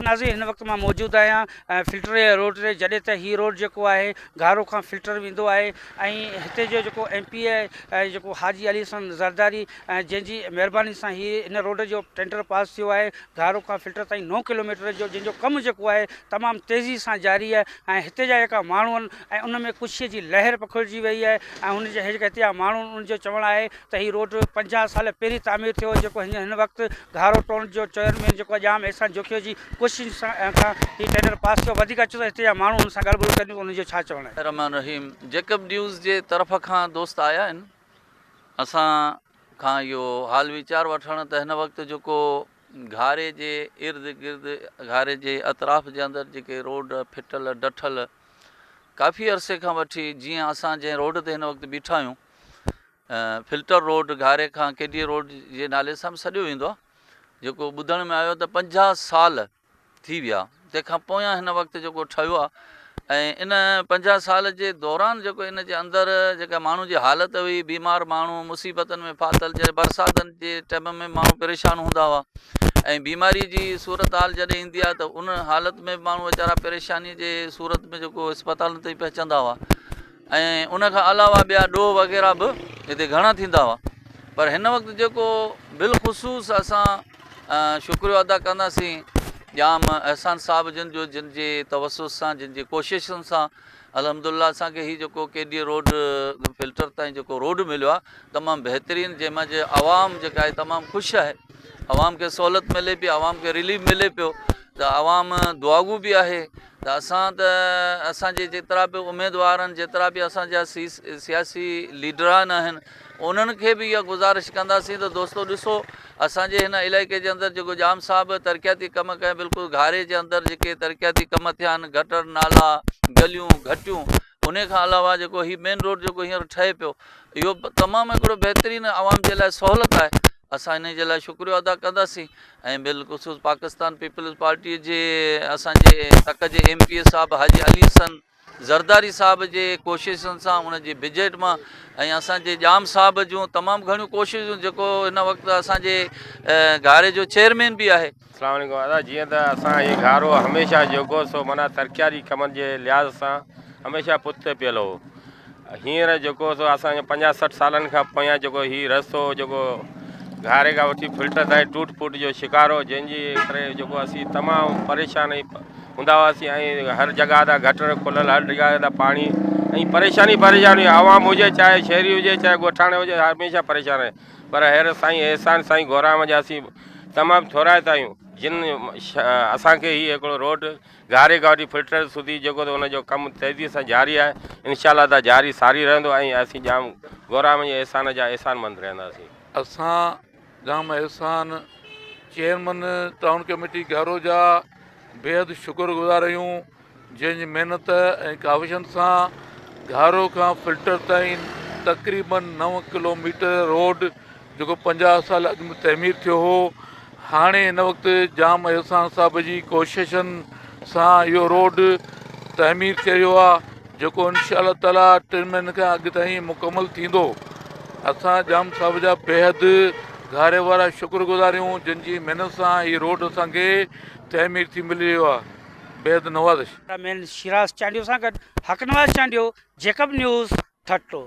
ناظرين هن وقت مان موجود آهيان فلٽر جي روڊ تي جڏهن ته هي روڊ جيڪو آهي گهارو کان فلٽر ويندو آهي ۽ هتي جو جيڪو ايم پي اي جيڪو حاجي علي حسن زرداري جنهن جي مهرباني سان هي هن روڊ جو ٽينڊر پاس ٿيو آهي گهارو کان فلٽر تائين نو ڪلوميٽر جو جنهن جو ڪم جيڪو آهي تمام تيزي سان جاري آهي ۽ هتي جا جيڪا ماڻهو آهن ۽ ان ۾ خوشي جي لهر پکڙجي وئي آهي ۽ هن جي هتي جا ماڻهو ان جو چوڻ آهي ته هي روڊ 50 سال پهرين تعمير ٿيو هو جيڪو هن وقت گهارو ٽائون جو چيئرمين جيڪو ڄام احسان جوکيو جي ڪوششن سان هي ٽينڊر پاس ٿيو وڌيڪ اچو ته هتي جا ماڻهو هن سان ڳالهه ٻولهه ڪن انهن جو ڇا چوڻ آهي. الرحمان الرحيم جيڪب نيوز جي طرف کان دوست آيا آهن اسان کان اهو حال ويچار وٺڻ ته هن وقت جيڪو گهاري جي ارد گرد گهاري جي اطراف جي اندر جيڪي روڊ ڦٽل ڊٺل ڪافي عرصي کان وٺي جيئن اسان جنهن روڊ تي هن وقت بيٺا آهيون فلٽر روڊ گهاري کان ڪي ڊي روڊ جي نالي سان به سڏيو ويندو آهي جيڪو ٻڌڻ ۾ آيو ته 50 سال ٿي ويا تنهن کان پويان هن وقت جيڪو ٺهيو آهي ۽ ان 50 سال جي دوران جيڪو ان جي اندر جيڪا ماڻهو جي حالت هئي بيمار ماڻهو مصيبتن ۾ ڦاٿل جڏهن برساتن جي ٽائيم ۾ ماڻهو پريشان هوندا هئا ۽ بيماري جي صورت حال جڏهن ايندي آهي ته ان حالت ۾ به ماڻهو ويچارا پريشاني جي صورت ۾ جيڪو اسپتالن تائين پهچندا هئا ۽ ان کان علاوه ٻيا ڏوهه وغيره به هتي گهڻا ٿيندا هئا پر هن وقت جيڪو بالخصوص اسان شڪريو ادا ڪنداسين ڄام احسان صاحب جن جو جن جي توسط سان جن جي ڪوششن سان الحمد لله اسان کي هي جيڪو ڪي ڊي روڊ فلٽر تائين جيڪو روڊ مليو آهي تمام بهترين جنهن مان جي عوام جيڪا آهي تمام خوش آهي عوام کي سهولت ملي پئي عوام کي رليف ملي پيو ته عوام دعاگو به آهي ته اسان ته اسان جي جيترا به اميدوار آهن جيترا به اسان جا سياسي ليڊران آهن انهن کي به اها گذارش ڪنداسين ته دوستو ڏسو اسان جي هن علائقي جي اندر جيڪو ڄام صاحب ترقياتي ڪم ڪيا بلڪل گهاري جي اندر جيڪي ترقياتي ڪم ٿيا آهن گٽر نالا گليون گهٽيون ان کان علاوه جيڪو هي مين روڊ جيڪو هينئر ٺهي پيو اهو تمام هڪڙو بهترين عوام جي لاء سهولت آهي اسان انهي جي لاء شڪريو ادا ڪنداسين ۽ بالخصوص پاڪستان پيپلز پارٽي جي اسان جي تڪ جي ايم پي اي صاحب حاجي علي حسن زرداري صاحب جي ڪوششن سان ان جي بجيٽ مان ۽ اسان جي ڄام صاحب جون تمام گهڻيون ڪوششون جيڪو هن وقت اسان جي گهاري جو چيئرمين به آهي. اسلام عليڪم ادا جيئن ته اسان هي گهارو هميشه جيڪو سو معنيٰ ترقياتي ڪمن جي لحاظ سان هميشه پٺتي پيل هو هينئر جيڪو سو اسان جو 50 60 سالن کان پويان جيڪو هي رستو جيڪو گهاري کان وٺي فلٽر تائين ٽوٽ ڦوٽ جو شڪار هو جنهن جي ڪري جيڪو اسين تمام پريشان هوندا هئاسين ۽ هر جڳهه تان گٽر کليل هر جڳهه تان پاڻي ۽ پريشاني پريشاني عوام هجي چاهي شهري هجي چاهي ڳوٺاڻي هجي هميشه پريشان رهي پر هينئر سائين احسان سائين گورام جا اسين تمام ٿورائتا آهيون جن اسانکي هي هڪڙو روڊ گهاري کان وٺي فلٽر سوڌي جيڪو ته ان جو ڪم تيزي سان جاري آهي انشاء الله تعالي جاري ساري رهندو ۽ اسين ڄام گورام جي احسان جا احسان مند رهنداسين. اسان Jam Ehsan chairman town committee Gharo جا بيحد شڪر گذار آهيون جنهن جي محنت ۽ ڪاوشن سان گهارو کان فلٽر تائين تقريبن نو ڪلو ميٽر روڊ جيڪو 50 سال اڳ ۾ تعمير ٿيو هو هاڻي هن وقت ڄام احسان صاحب جي ڪوششن سان اهو روڊ تعمير ٿي رهيو آهي جيڪو انشاء الله تعاليٰ 3 مهينن کان اڳ تائين مڪمل ٿيندو. اسان ڄام صاحب جا بيحد گهاري وارا شڪر گذار آهيون جن جي محنت سان هي روڊ اسان کي تعمير ٿي ملي رهيو آهي بيحد نوازش. مين شيراز چانڊيو سان گڏ حق نواز چانڊيو، جيڪب نيوز، ٺٽو.